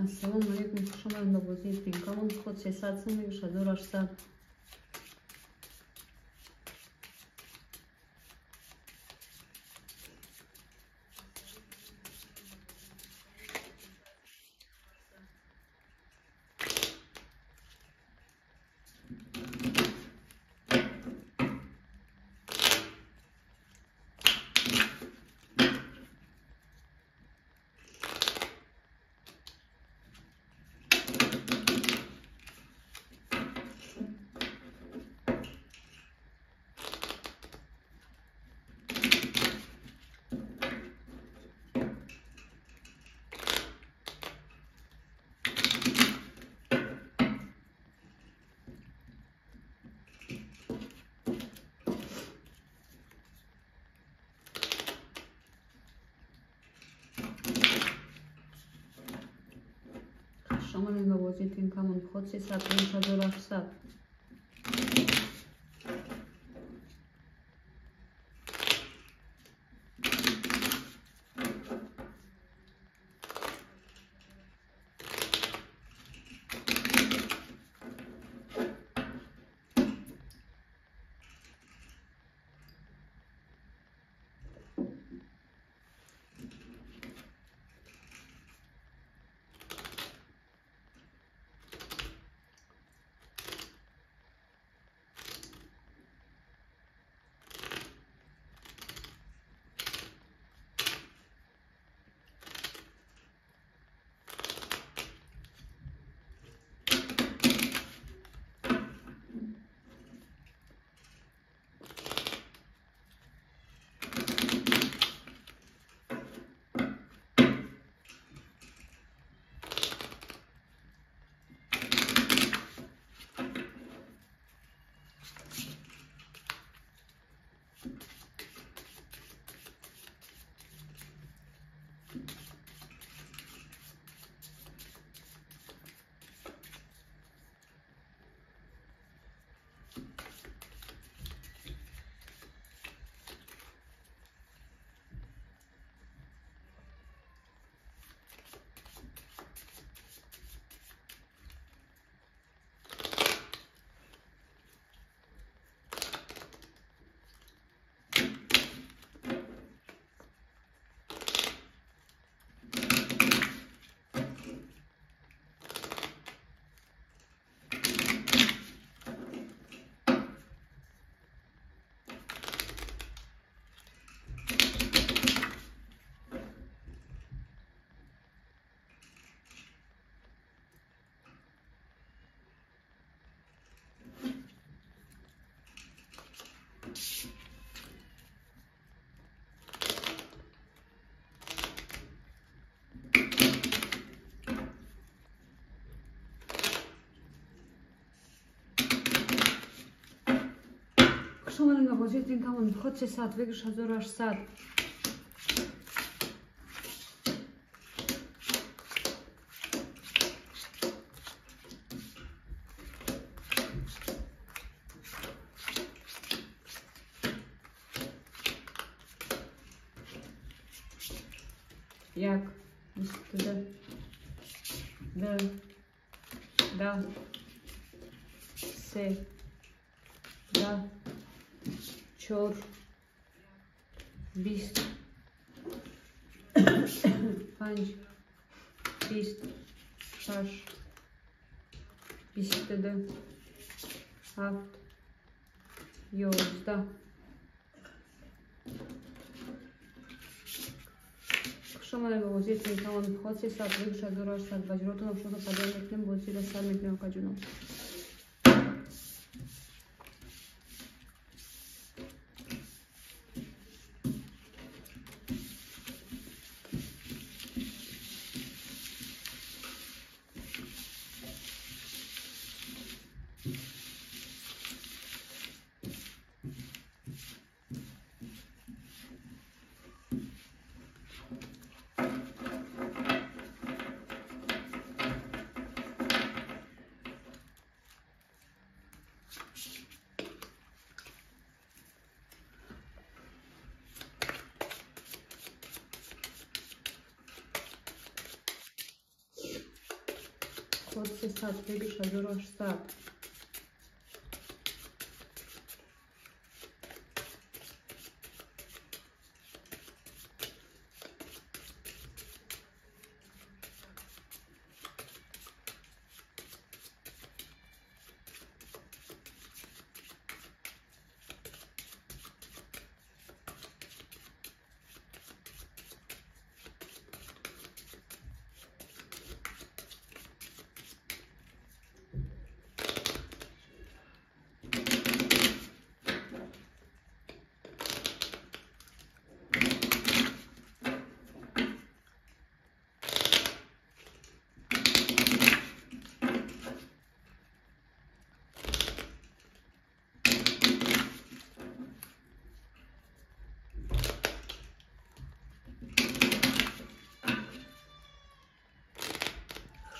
Ассалому алайкум, хуш омадед ба бозии Пинкамон. Ход 300 сум, 1800. Хуш омадед ба бозии Пинкамон. Ход 300, 1800. Хуш омадед ба бозии Пинкамон. Ход 300, 1800. Як, бисту ду, да, се, да, чор, бист, панҷ, бист, шаш, 22, ҳафт, 11. Хуш омадед ба бозии Пинкамон. Ход 300, 1800. Ба ҷуротон обшода падар мекунем, бозиро сар мекунем, акаҷунон. Код 300, выигрыш 1800.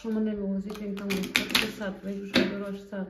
Шумане мавозитен камон 300, выигрыш 1800.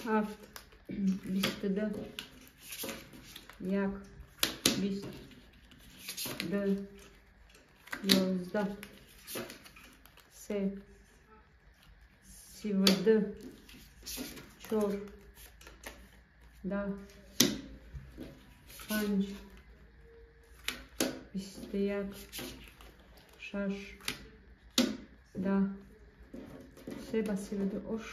Ҳафт, 22, 1, 22, 11, 3, 32, 4, 10, 5, 21, 6, 10, 3 ба 32 ош.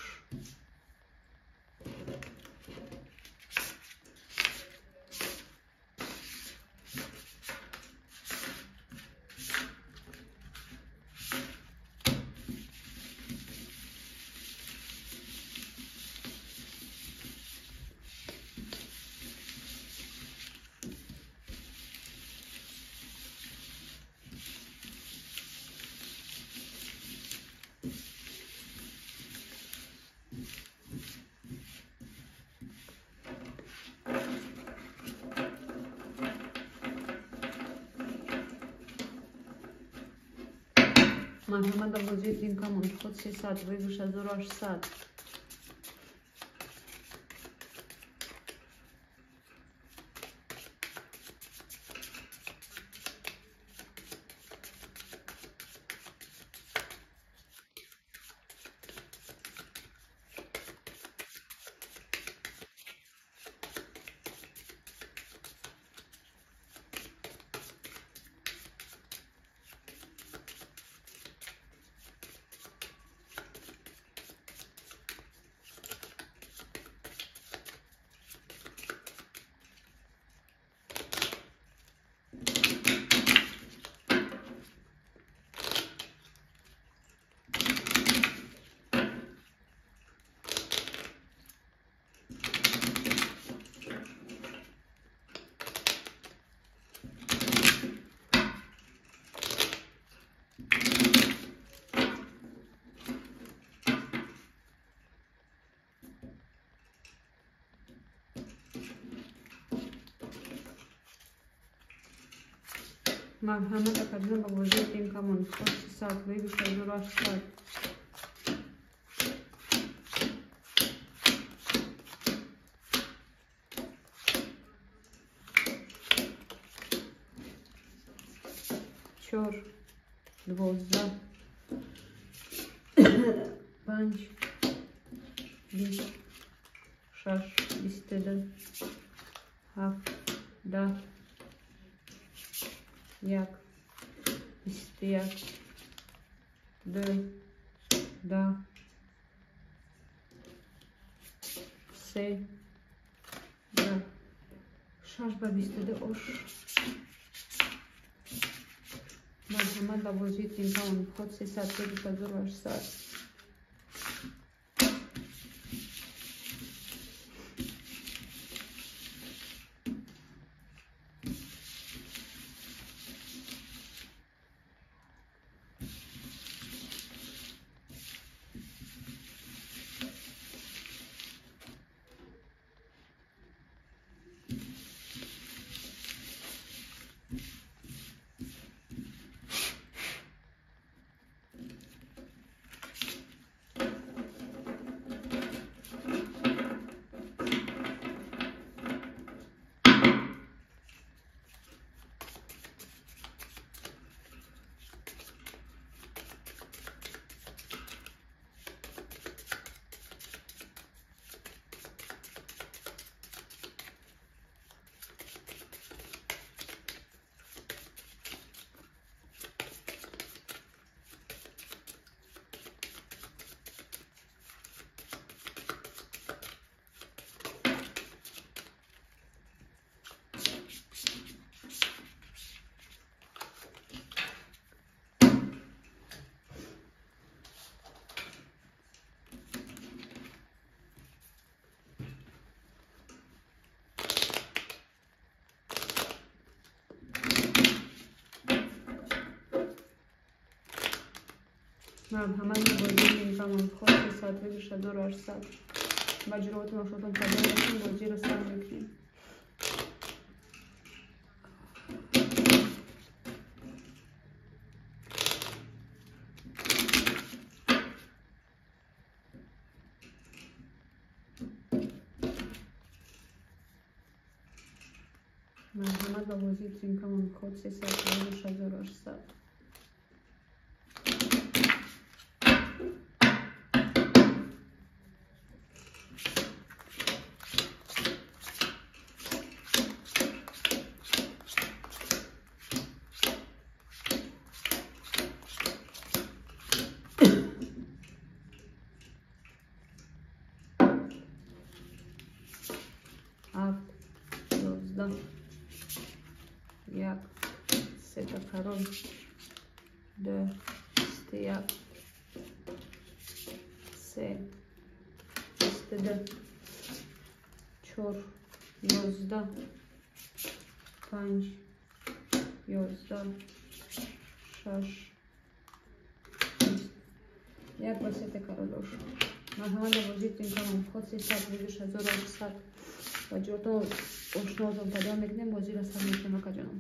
Марҳамат ба бозии Тинкамон. Код 300, выигрыш 1800. Марҳамат акаҷон ба бозии Тинкамон. Код 300, выигрыш 1800. 4, 12, Панҷ, бист, шаш, 22, ҳафт, 10, як, 21, ду, 10, се, 10, шаш ба 22 ош. Марҳамат ба бозии Тинкаон код 303 1800. Марҳамат ба бозии Тинкаон код 303 1800. Ба ҷуроати ошотон падар мекунем, бозиро сар мекунем. Марҳамат ба бозии Тинкаон код 303 1800. Ҳафт, 11, як, сета король, ду, 21, се, 22, чор, 11, панҷ, 11, шаш, як ба сета король ош. Марҳамат ба бозии Тинкаон код 303 1800. Ба ҷурото ошнозон пайдо мекунем, бозиро сар мекунем, акаҷоном.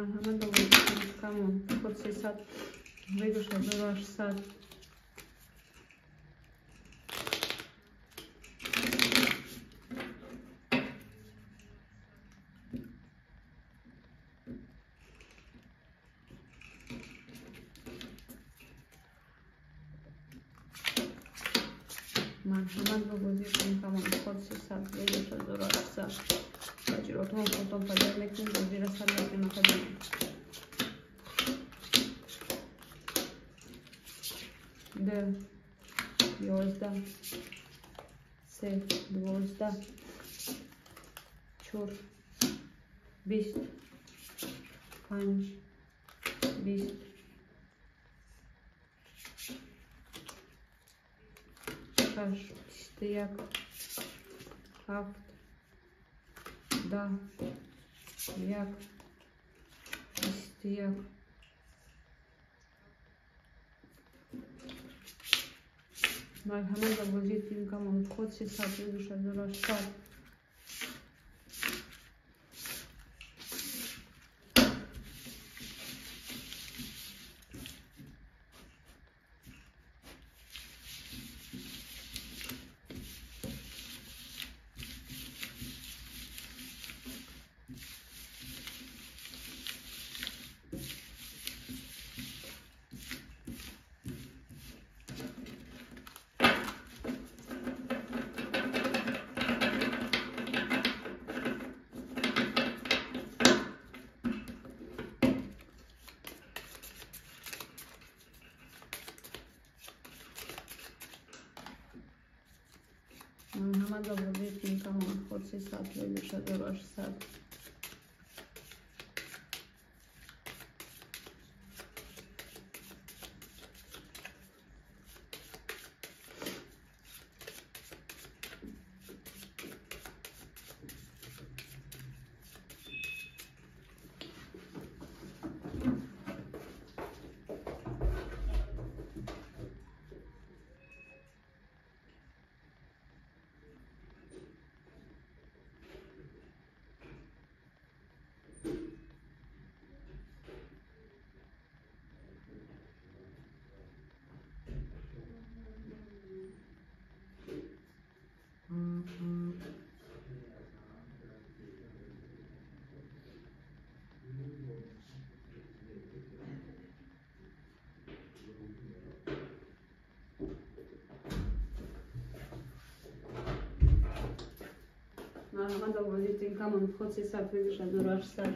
Марҳамат ба бозии камон. Ход 300 выигрыш 1600. Марҳамат ба бозии камон. Ход 300 выигрыш 1600. Ба ҷиротон худтон падар мекунем, бозиро сар мекунем академия. Д, 11, 3, 12, 4, 20, 5, 20, 6, 21, 7, 10, 1, 21. Марҳамат ба бозии тим камон. Ход 300 выигрыш 1600. Марҳамат ба бозии тим камон. Ход 300 выигрыш 1600. Марҳамат ба бозии тим камон. Ход 300 выигрыш 1600.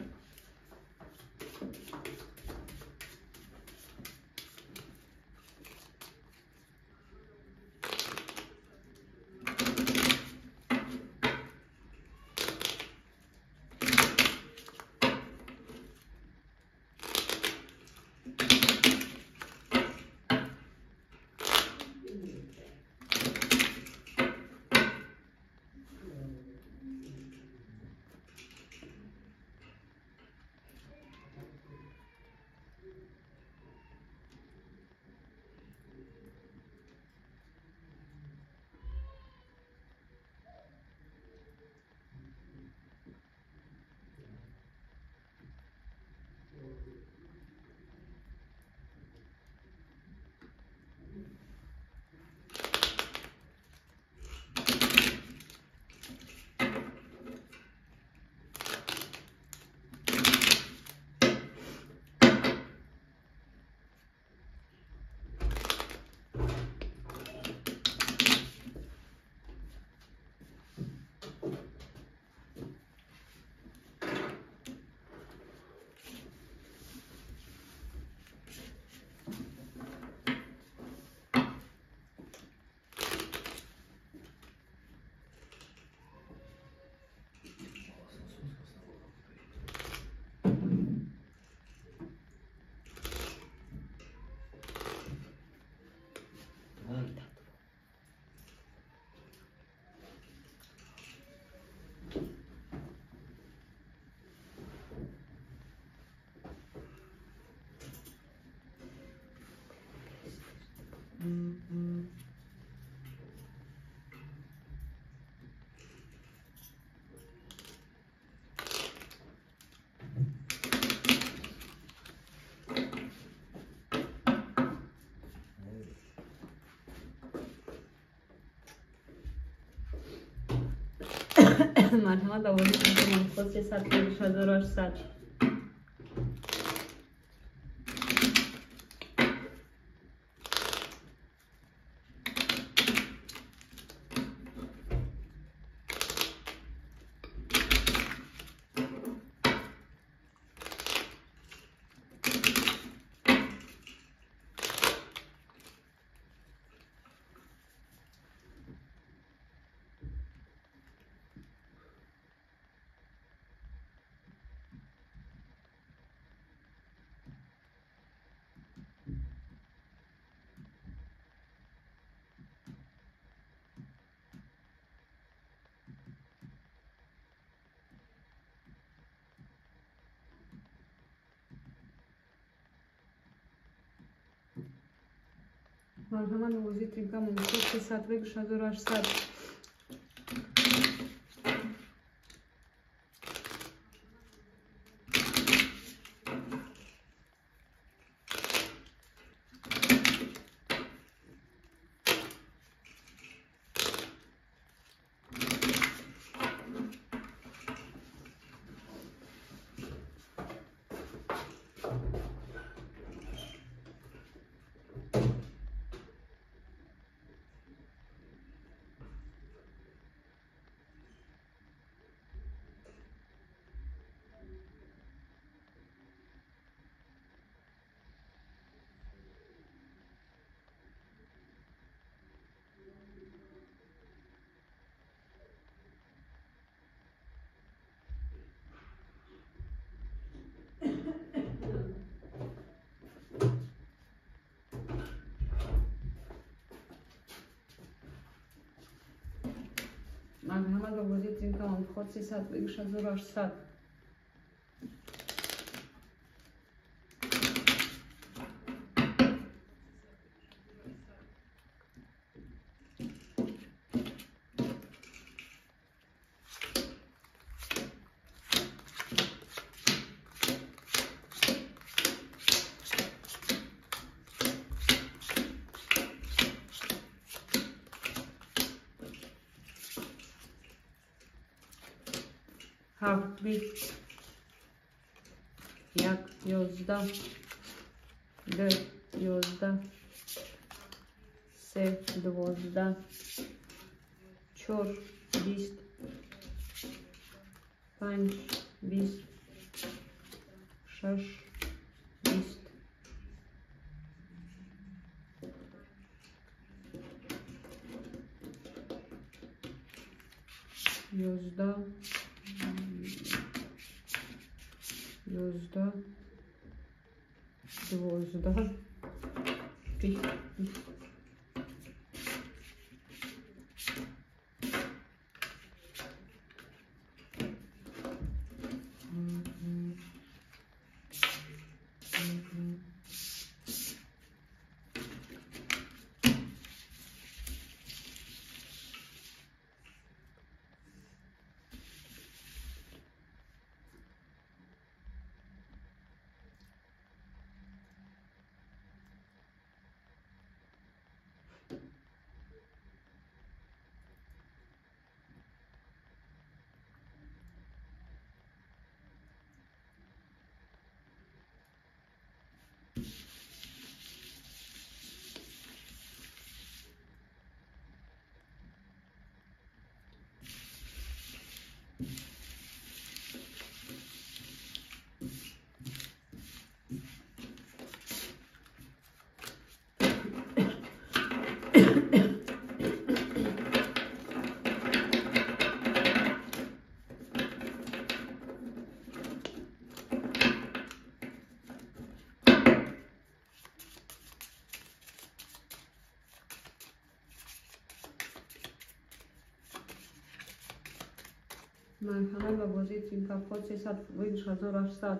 Марҳамат ба бозии тринка 300 1800. Марҳамат ба бозии тринка 301 1800. Марҳамат ба бозии тринка 301 1800. Ҳафт бист, як 11, ду 11, се 12, чор 20, панҷ 20, шаш 20. 11, 11, 12, 20. Марҳамат ба бозии тринка 301 1800.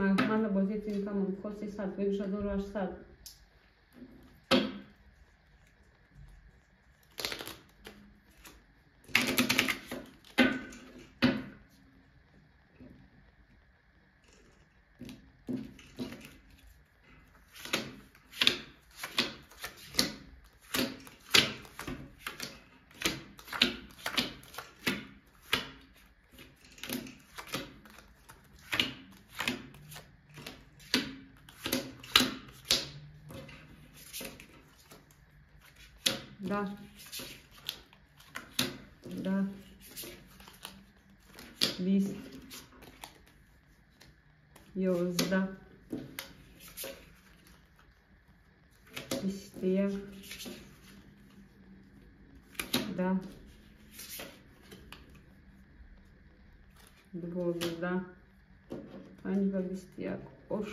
Марҳамат, ба бозии тинкамон ход 300, выигрыш 1800. Да. Да. 20. 11. 21. Да. 12. 5 ва 21. Ош.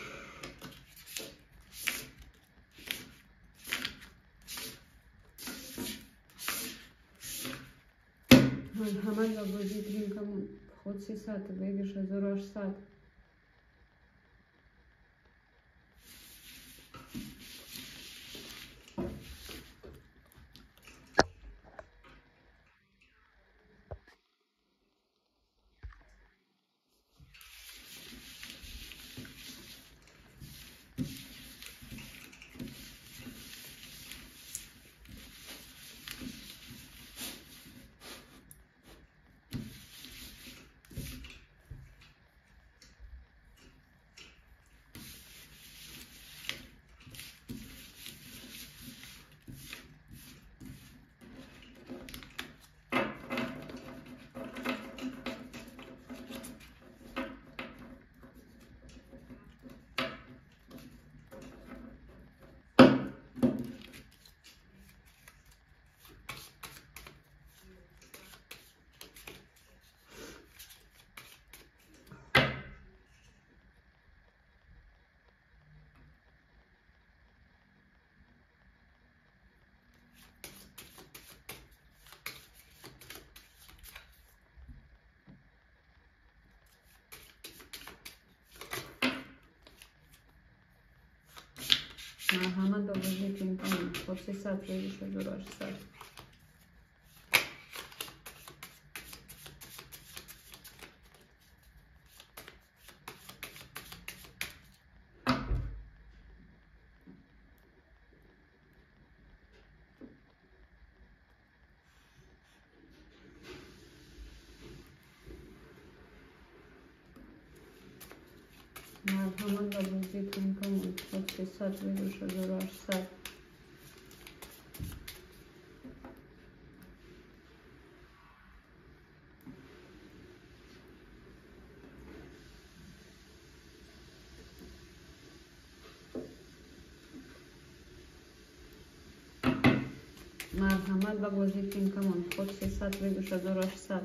Марҳамат, ба бозии тринкамон ход 300, выигрыш 1800. Марҳамат, ба бозии тинкамон ход 300, выигрыш 1800. Марҳамат, ба бозии тинкамон ход 300, выигрыш 1800. Марҳамат, ба бозии тинкамон ход 300, выигрыш 1800.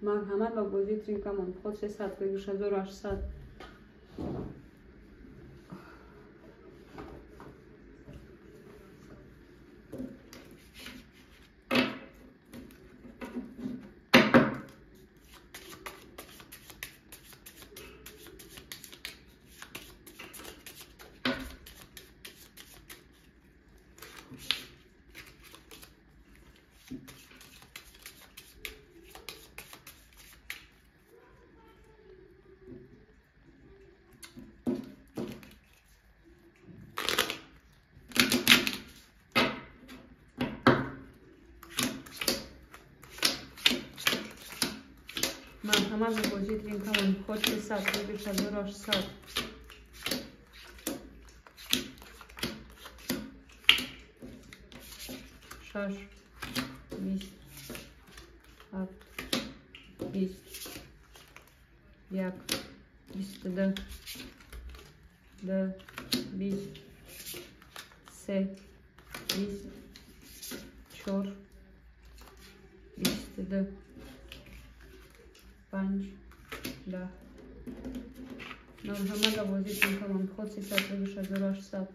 Марҳамат ба бозии тринкамон ход 300 1800. Марҳамат ба бозии тринкамон ход 300 1800. Шаш, 20, ҳафт, 20, як, 22, ду, 20, се, 20, чор, 22, панҷ, 10. Марҳамат ба бозии тринкамон ход 300 1800.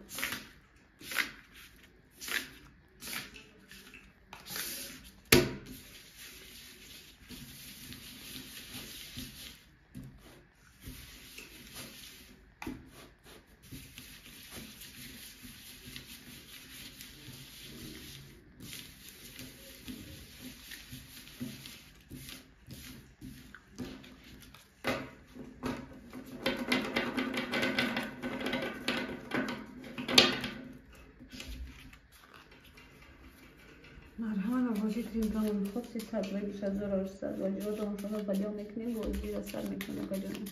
Марҳамат ба бозии тринкамон ход 300 1800. Ва ҷуротон шумо бадён мекунем, бозиро сар мекунем акаҷонам.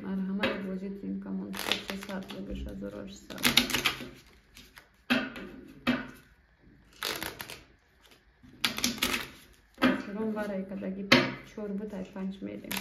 Марҳамат ба бозии тринкамон 300 1800. Охирон вараи кадаги 4 буд, ай 5 мерем.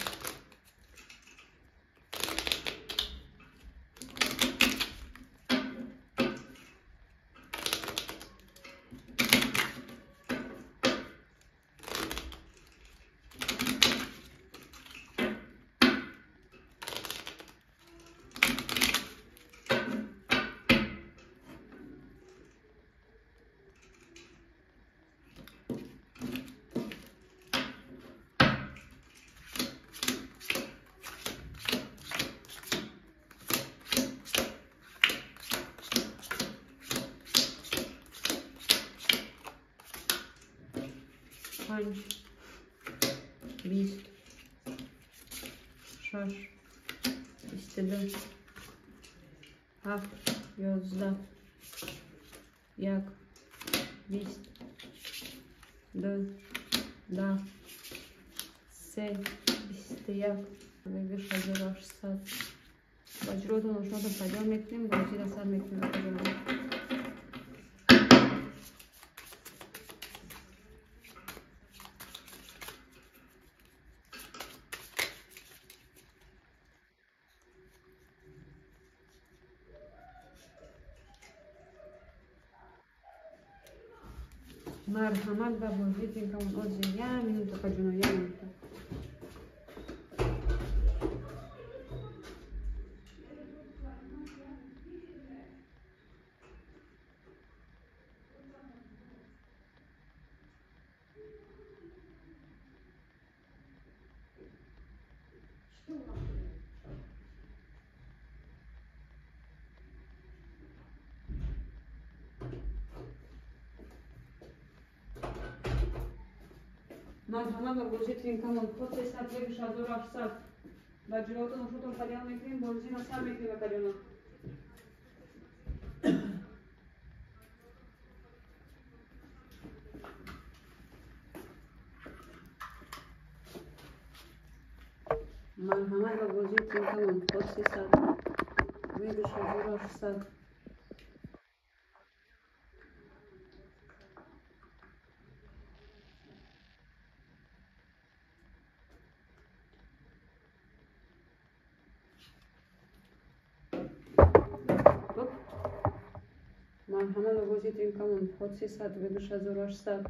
Панҷ, 20, шаш, 22, ҳафт, 11, як, 20, ду, 10, се, 21, 1800. Ба ҷуротон ошнотон пайдо мекунем, бозиро сар мекунем акаҷонам. Марҳамат ба бозии тринкамон ози як минута акаҷоно, як минута. Марҳамат ба бозии тринкамон ход 300 1800. Ба ҷуротон ошотон падиён мекунем, бозиро сар мекунем акаҷонам. Марҳамат ба бозии тинкамон код 300 выигрыш 1600. Марҳамат ба бозии тинкамон код 300 выигрыш 1600.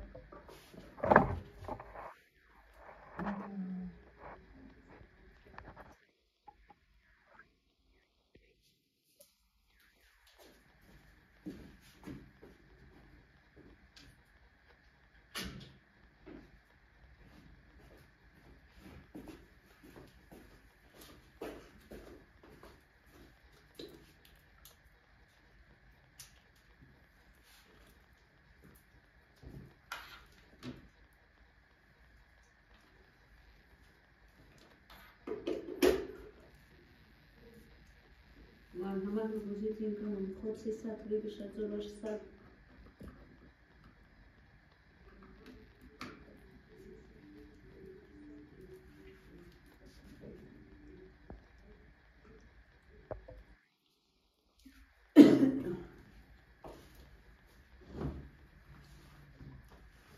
Марҳамат ба бозии тинкамон код 300 выигрыш 1600.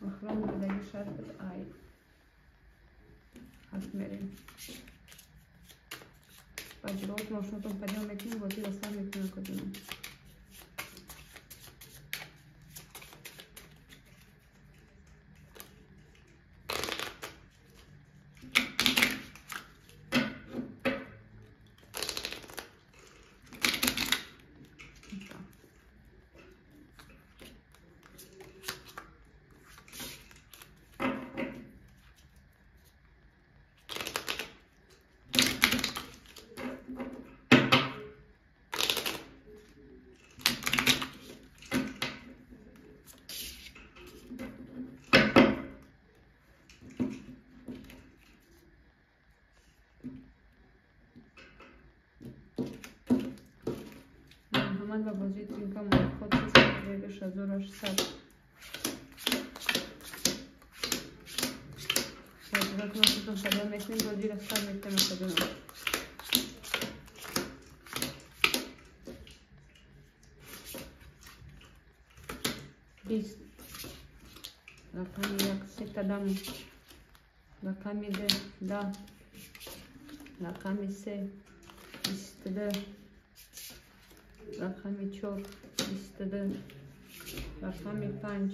Охрон будаги шарт буд ай ҳафт мерем. Ба ҷилоат мошинатон падиён мекунем, бозиро сар мекунем кадунам. Марҳамат ба бозии тинкамон код 300 выигрыш 1600. Ба ҷилоат мошинатон падиён мекунем, бозиро сар мекунем кадунам. Бист рақами як сета дам, рақами ду да, рақами се 22, рақами чор 22, рақами панҷ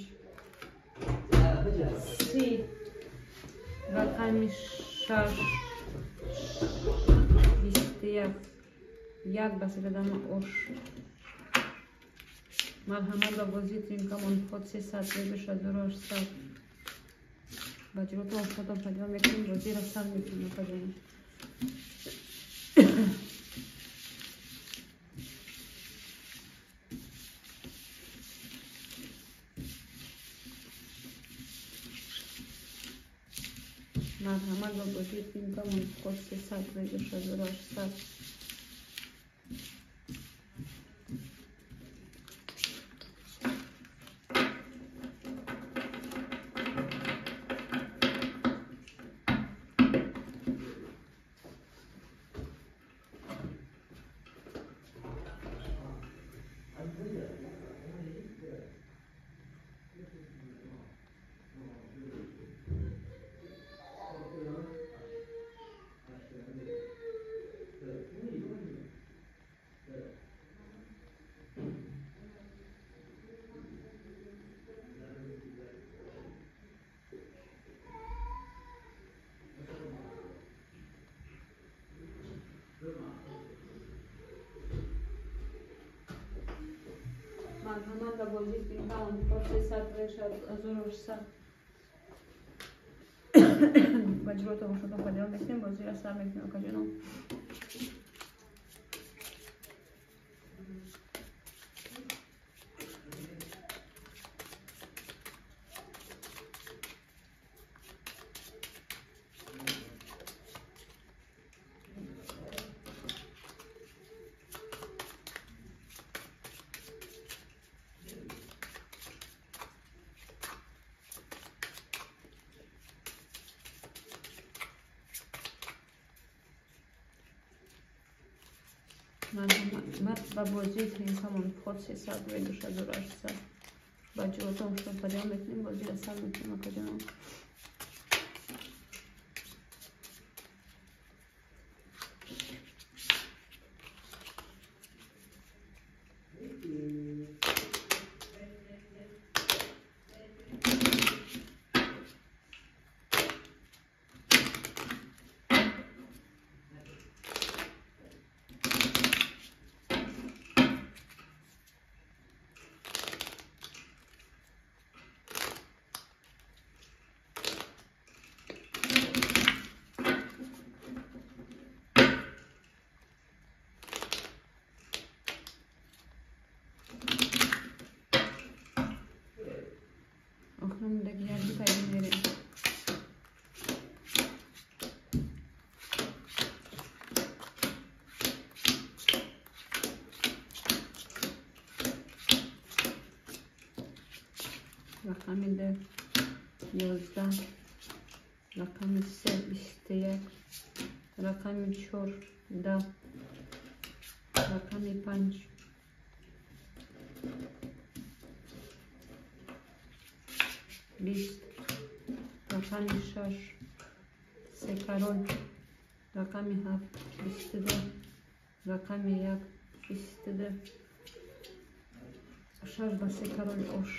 30, рақами шаш 21, як ба сета дама ош. Марҳамат ба бозии тинкамон код 300 выигрыш 1600. Ба ҷилотон ошнотон падиён мекунем, бозиро сар мекунем кадунам. Марҳамат ба бозии тинкамон код 300 выигрыш 1600. Марҳамат ба бозии тинкамон код 300 выигрыш 1600. Ба ҷилотон ошнотон падиён мекунем, бозиро сар мекунем каҷунам. Марҳамат ба бозии тринкамон вход 300 выигрыш 1800. Ба ҷуротон шумо падиён мекунем, бозиро сар мекунем, акаҷонон. Рақами 2 11, рақами 3 21, рақами 4 10, рақами 5 20, рақами 6 3 король, рақами 7 22, рақами 1 22, 6 ба 3 король ош.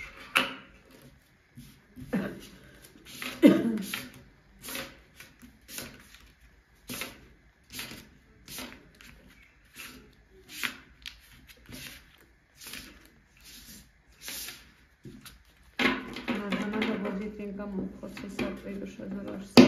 Марҳамат ба бозии тринкамон вход 300 выигрыш 1800.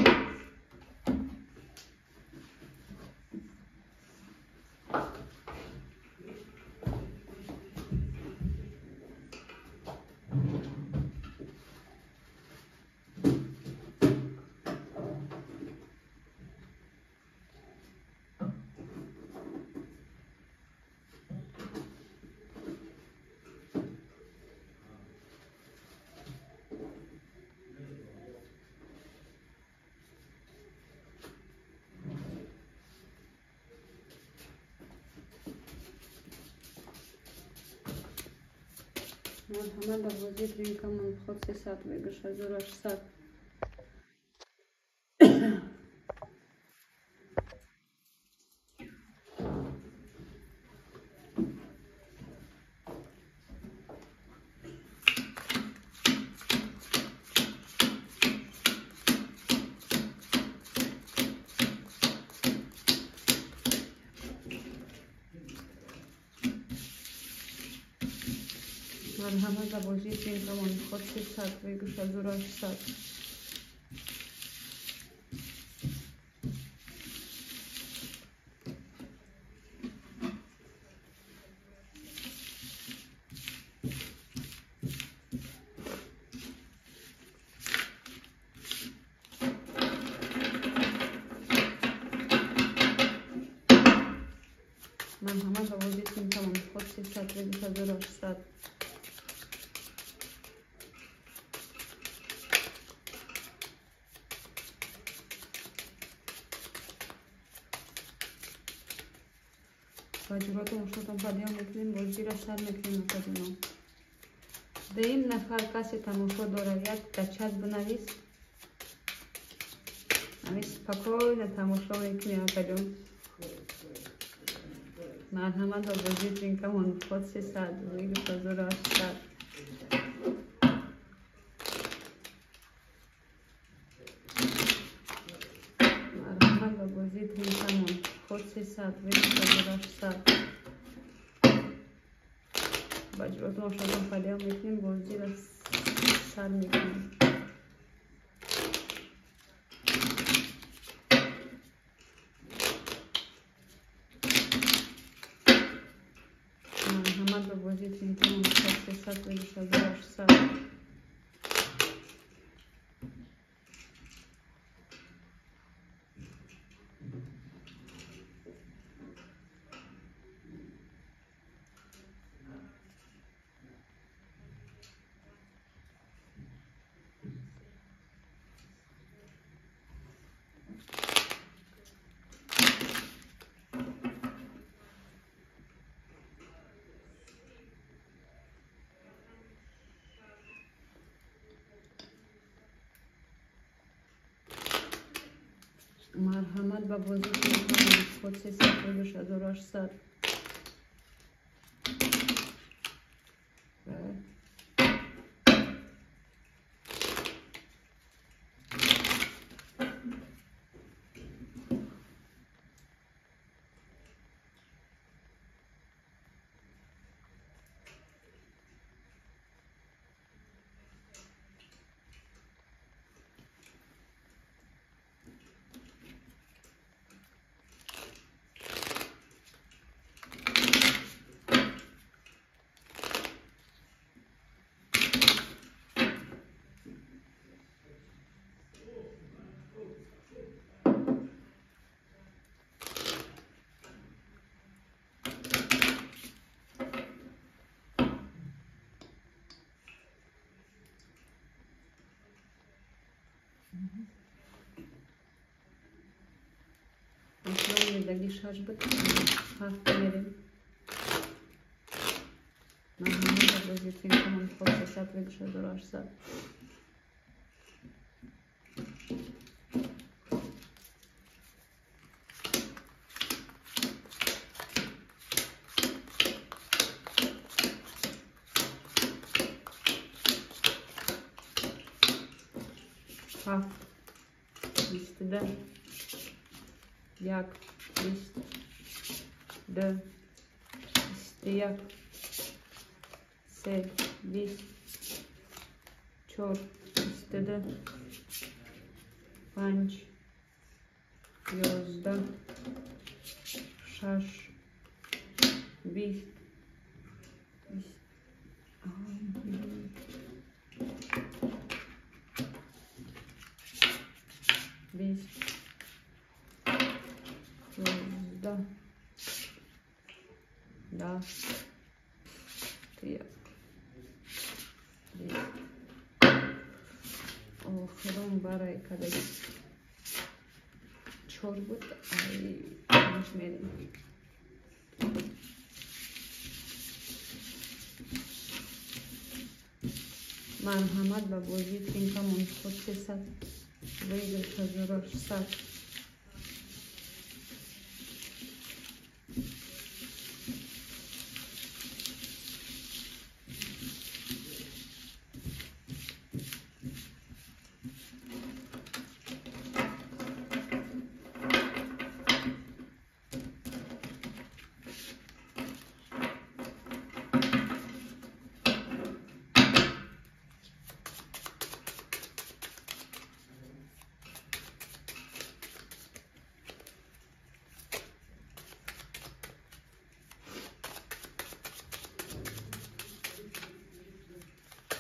Марҳамат ба бозии тринкамон вход 300 выигрыш 1800. Марҳамат ба бозии тринкамон вход 300 выигрыш 1800. Марҳамат ба бозии тринкамон вход 300 выигрыш 1800. Ба ҷуротон шотон падиён мекунем, бозиро сар мекунем, акаҷонон. Дуюм нафар касе тамошо дорад, як дар чат бинавис. Ҳамин спокойно тамошо мекунем, акаҷон. Марҳамат ба бозии тринкамон вход 300 выигрыш 1800. Марҳамат ба бозии тринкамон вход 300 выигрыш 1800. Ба ҷуротон шотон падиён мекунем, бозиро сар мекунем. Марҳамат ба бозии тринкамон вход 300 выигрыш 1800. Марҳамат ба бозии тринкамон ход 300 выигрыш 1800. Охирон шаш буд, ҳафт мерем. Марҳамат ба бозии тринкамон ход 300 выигрыш 1800. Ҳафт, 22, як, 20, 2, 21, 3, 20, 4, 22, 5, 11, 6, 20, 20, 11, 10, 1, 20. Охирон барои кадаги 4 буд, ай 5 мерем. Марҳамат ба бозии тринкамон ход 300 выигрыш 1800.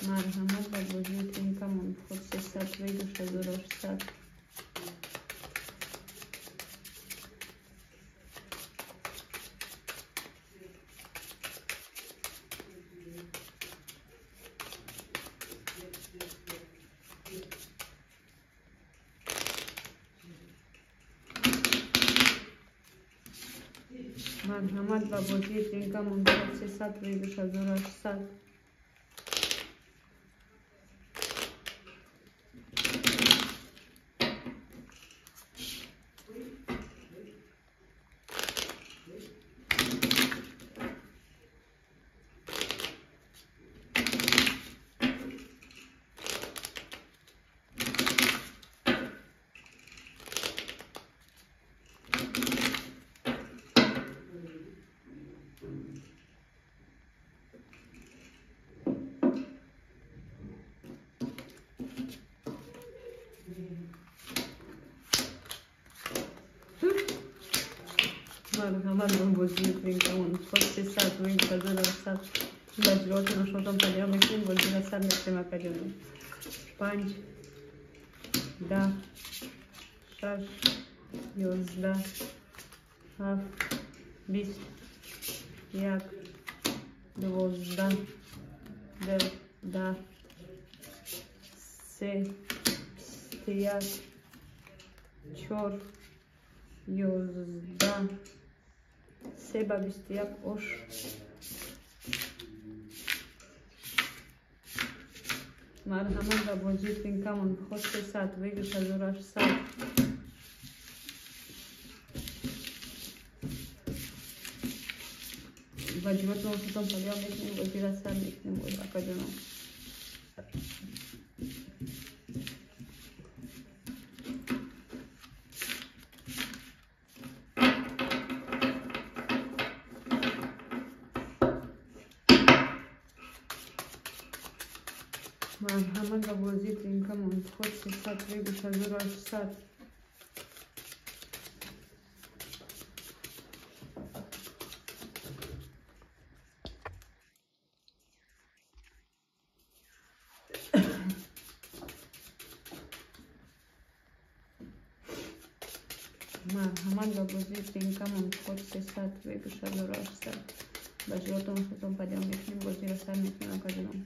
Марҳамат ба бозии тринкамон ход 300 выигрыш 1800. Марҳамат ба бозии тринкамон ход 300 выигрыш 1800. Марҳамат ба бозии тринкамон ход 300 выигрыш 1800. Ба ҷилотон шотон пайдо мекунем, бозиро сар мекунем акаҷонам. 5, 10, 6, 11, 7, 20, 1, 12, 2, 10, 3, 21, 4, 11, 3 ба 21 ош. Марҳамат ба бозии тринкамон ход 300 выигрыш 1800. Ба ҷуръатон худтон падиём мекунем, бозира сар мекунем, акаҷонам. Марҳамат ба бозии тринкамон код 303 1800. Марҳамат ба бозии тринкамон код 303 1800. Ба ҷуръатон худтон падиём мекунем, бозиро сар мекунем, акаҷонам.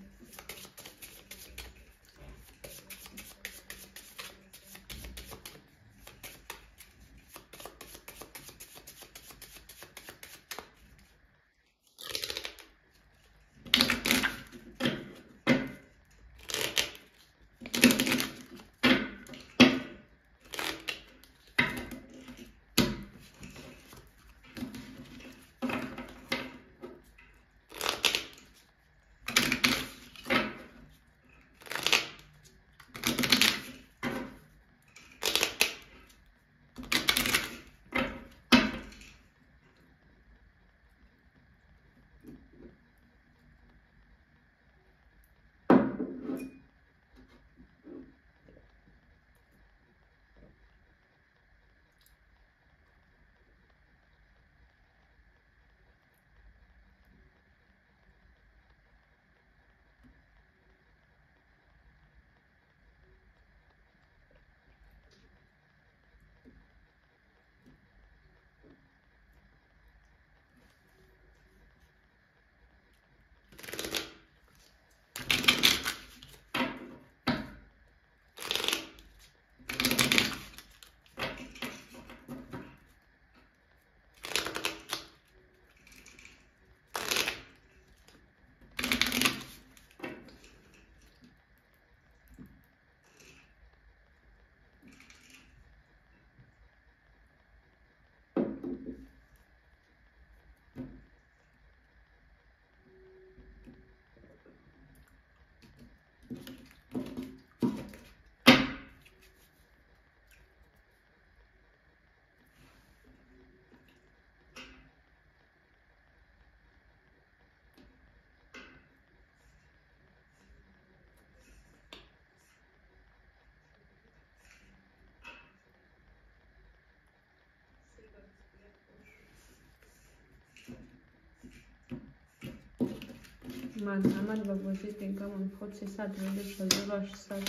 Марҳамат ба бозии тринкамон код 303 1800.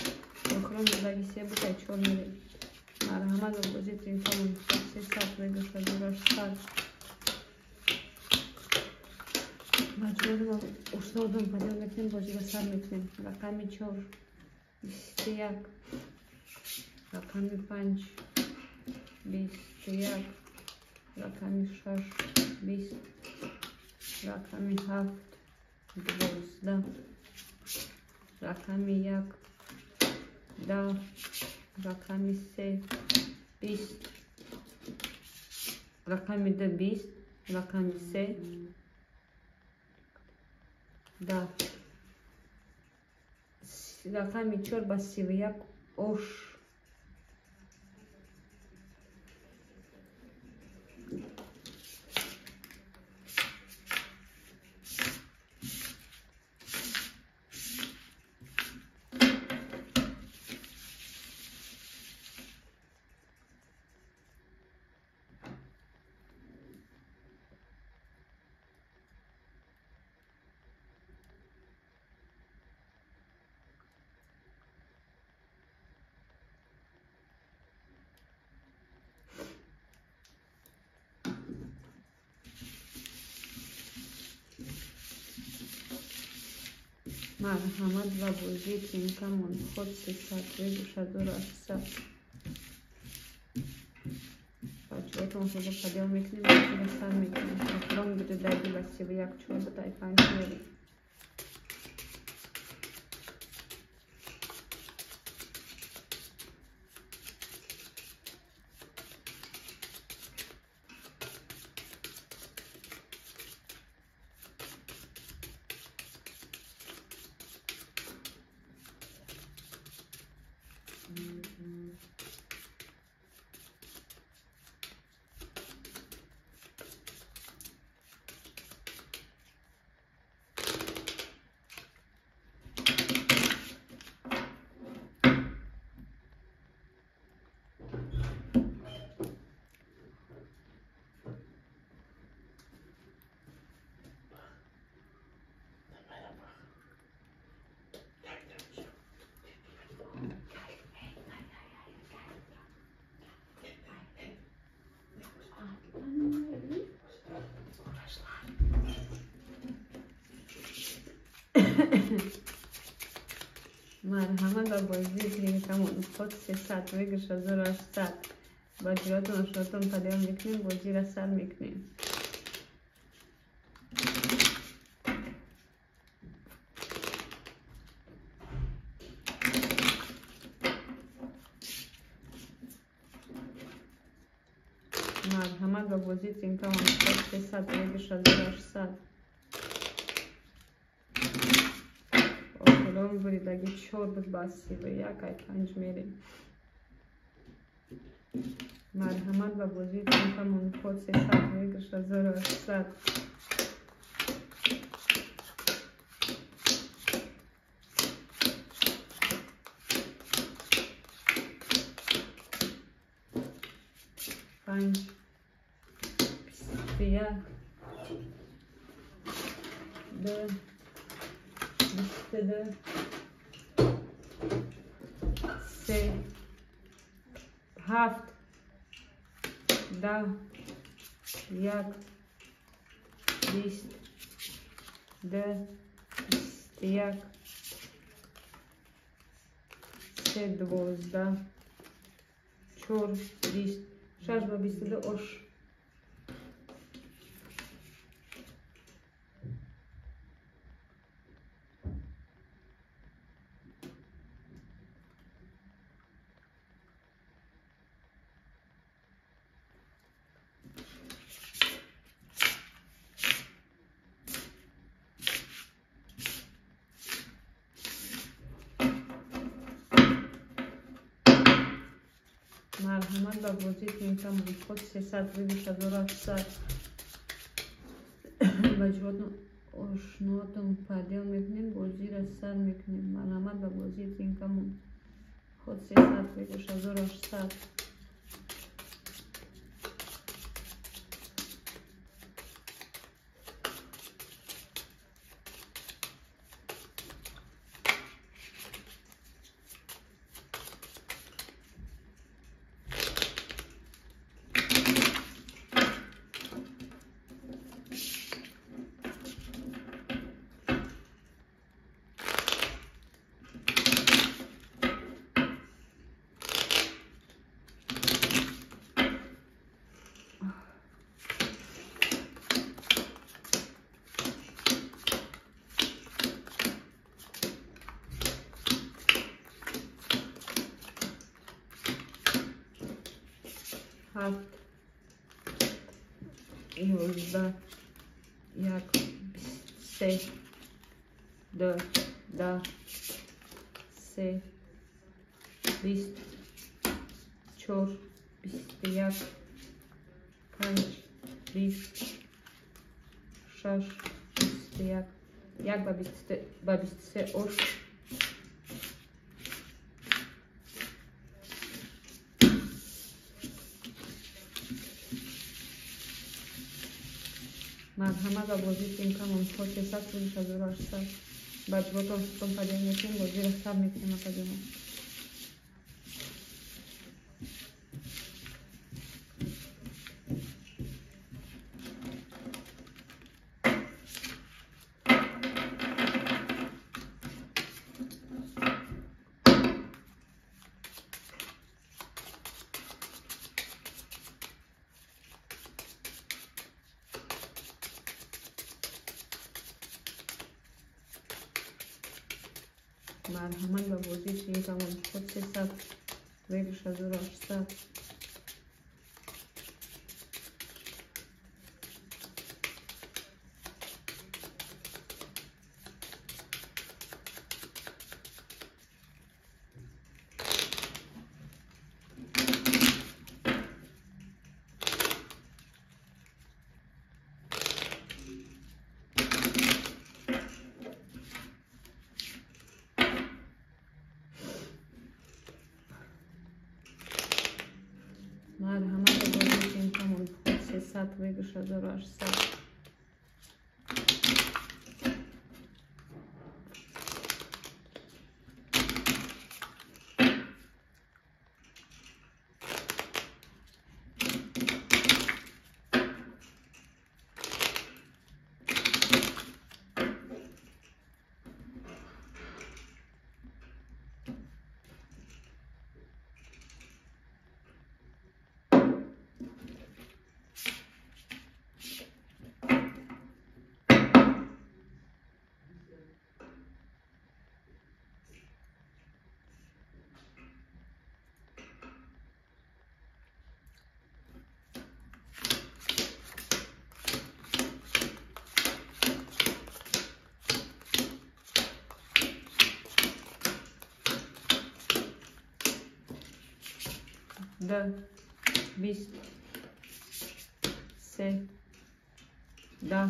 Охирон будаги се бутай чор мерем. Марҳамат ба бозии тринкамон код 303 1800. Ба ҷуръатон ошнодон падиём мекунем, бозиро сар мекунем. Рақами 4 21, рақами 5 21, рақами 6 20, рақами 7 12, рақами 1 10, рақами 3 20, рақами 2 20, рақами 3 10, рақами 4 ба 31 ош. Марҳамат ба бозии тринкамон код 303 1800. Ба ҷуръатон худо падиём мекунем, бозиро сар мекунем. Охирон будаги ба 31 чор бутай панҷ мерем. Марҳамат ба бозии тринкамон ход 300 выигрыш 1800. Ба ҷиётон ошнотон падиён мекунем, бозиро сар мекунем. Марҳамат ба бозии тринкамон ход 300 выигрыш 1800. Охирон буридаги 4 буд ба 31 ай 5 мерем. Марҳамат ба бозии тринкамон ход 300 выигрыш 1800. Панҷ, 21, 2, 22, 3, 7, 10, 1, 20, 2, 21, 3, 12, 4, 20, 6 ба 22 ош. Марҳамат ба бозии тринкамон ход 300 выигрыш 1800. Ба ҷиҳотон ошноатон падел мекунем, бозиро сар мекунем. Марҳамат ба бозии тринкамон ход 300 выигрыш 1800. 7, 11, 1, 3, 2, 10, 3, 20, 4, 21, 5, 20, 6, 21, 1 ба 23 ош. Марҳамат ба бозии тринкамон ход 300 выигрыш 1800. Ба ҷиҳотон сутон падел мекунем, бозиро сар мекунем апаҷонон. Марҳамат ба бозии тринкамон ход 300 выигрыш 1800. Марҳамат ба бозии тринкамон ход 300 выигрыш 1800. Ду, бист, се, даҳ,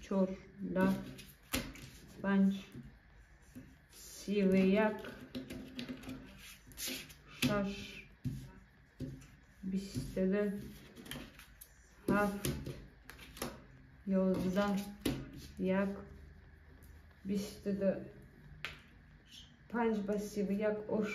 чор, даҳ, панҷ, сиву як, шаш, бисту ду, ҳафт, 11, як, 22, панҷ ба 31 ош.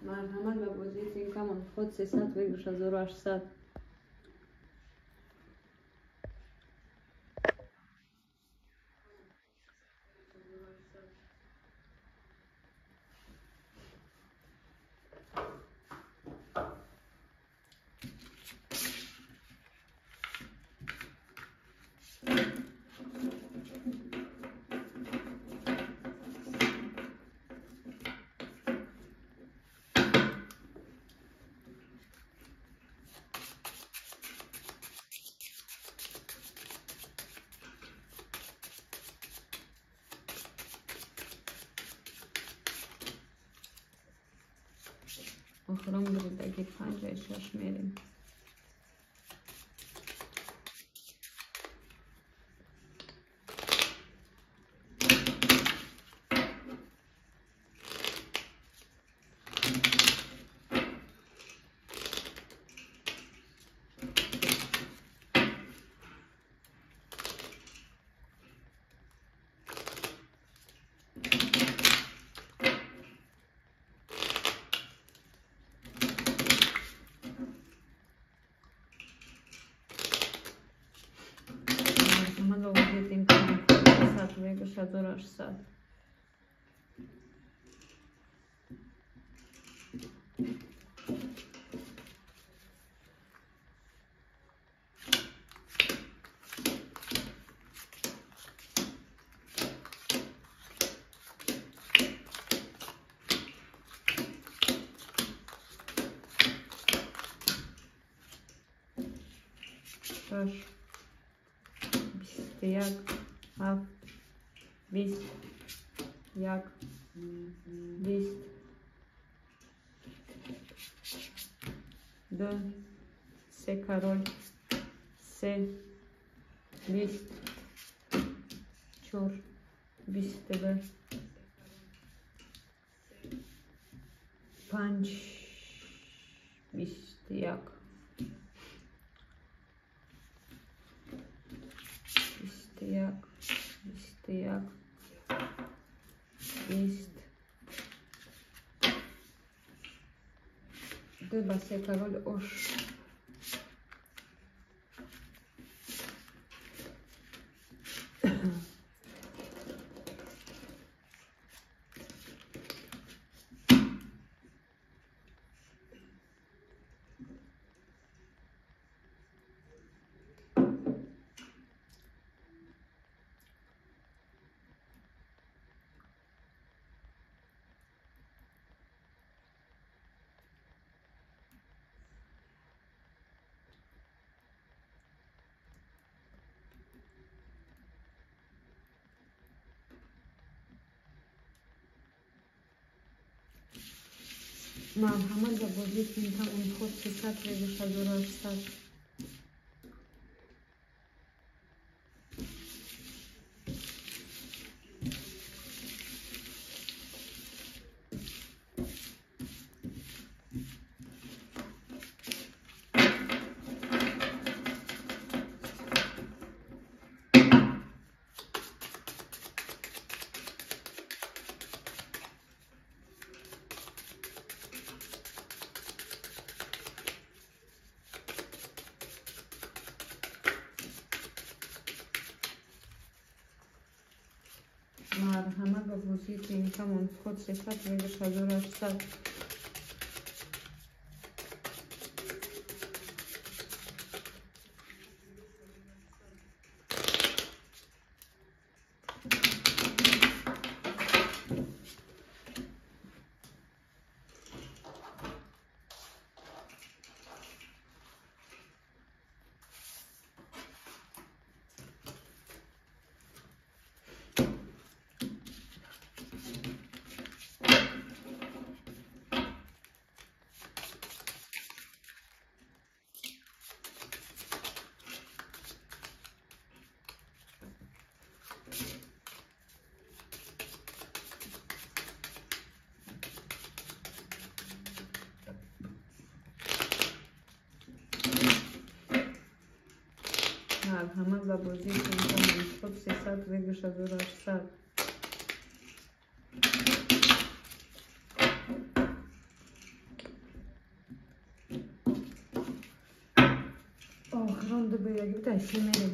Марҳамат ба бозии тинкамон ход 300 выигрыш 1800. Охирон буридаги 5 6 мерем. Выигрыш 1600. Шаш, 21, ҳафт, бист, як, бист, ду, се король, се, бист, чор, 22, панҷ, 21, 21, 21, бист, ду ба се король ош. Марҳамат, ба бозии Тринкамон ход 300 регуш 1800. Марҳамат, ба бозии Тринкамон ход 300 регуш 1800. Марҳамат, ба бозии Тринкамон ход 300 регуш 1800. Охирон ду беяги битай се мерем.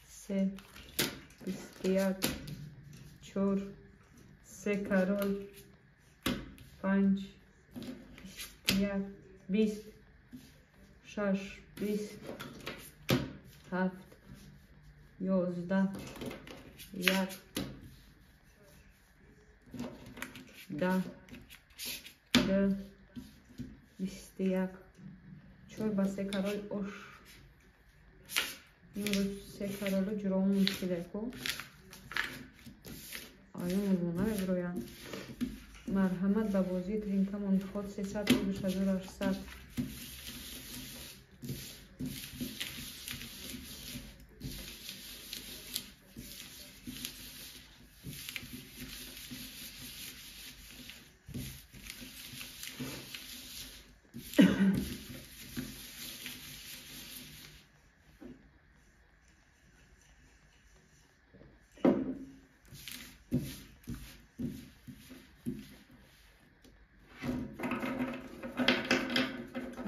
Се, 21, 4, се король, 5, 21, 20, 6, 20, 7, 11, 1, 10, 2, 21, 4 ба се король ош. Имрӯз се королу ҷуромон мушкилеку. Аюн узмона мебироянд. Марҳамат, ба бозии Тринкамон ход 300 регуш 1800.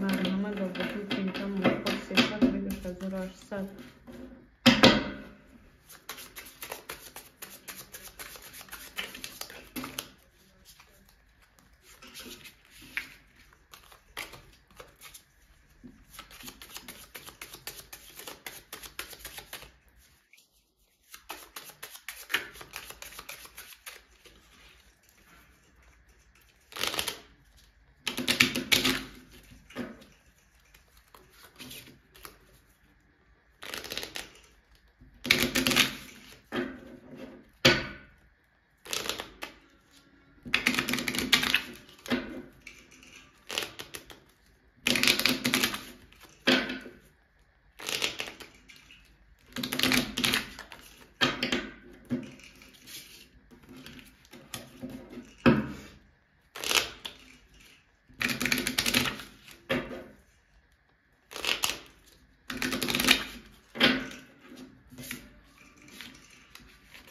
Марҳамат, ба бозии Тринкамон ход 300 регуш 1800.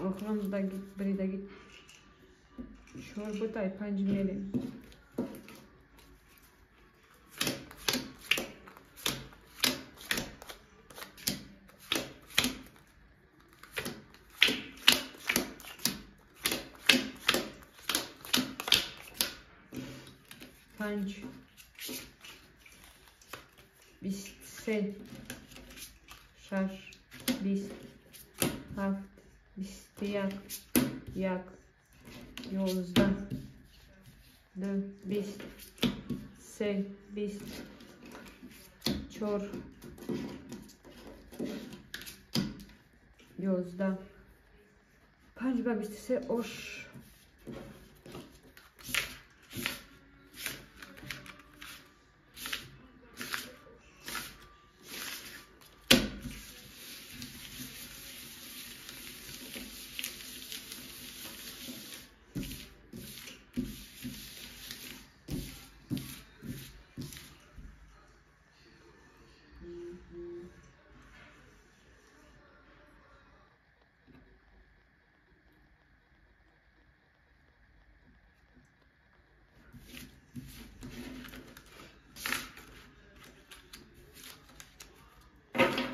Охирон бридаги 4 буд, ай 5 мерем. 5, 23, 6, 20, 7, 21, 1, 11, 2, 20, 3, 20, 4 11 5 ба 23 ош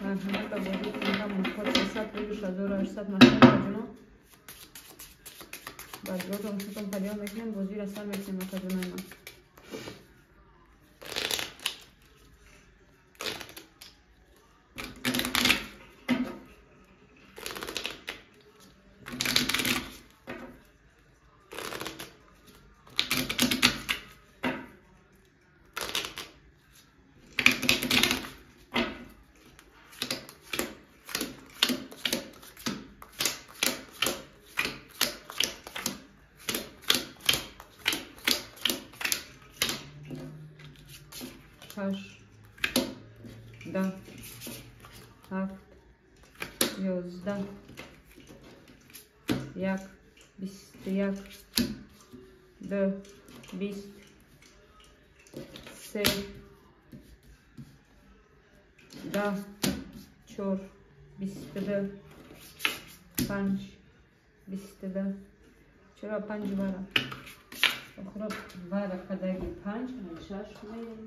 марҳамат ба бозии тинга 300 1800 марҳамат аҷуно баъдгоҳ шутон падиён мекунем, бозиро сар мекунем акаҷунои ман. 6 10 7 11 1 21 2 20 3 10 4 22 5 22 чаро 5 вара охиро вара кадаги 5 6 меем.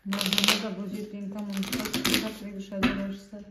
Марҳамат ба бозии тинкамон 3 1800.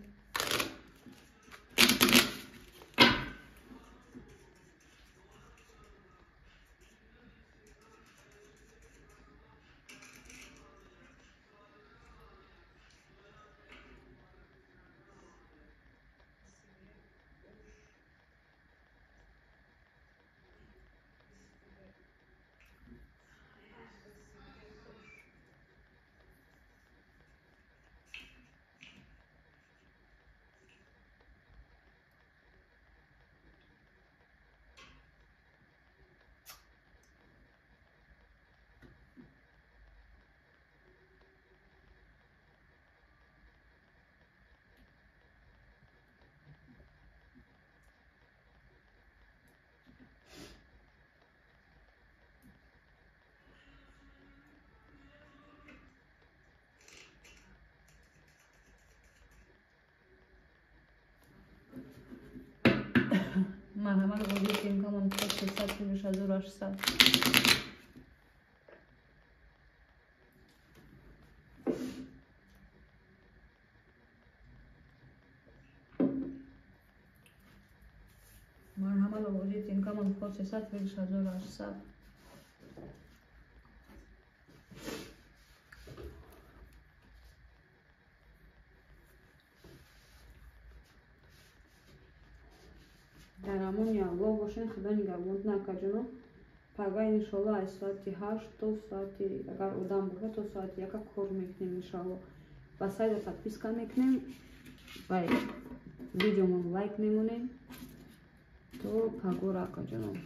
Марҳамат бозии тинкамон 300 1800. Марҳамат ба бозии тинкамон 300 1800. Дар амони Аллоҳ бошед, Худо нигаҳбонтон акаҷоно. Пага иншоалло аз соати 8 то соати, агар одам бошад, то соати 1 кор мекунем иншоалло. Ба сайта подписка мекунем. Бай. Видеомон лайк мемонем. То пагора, акаҷоном.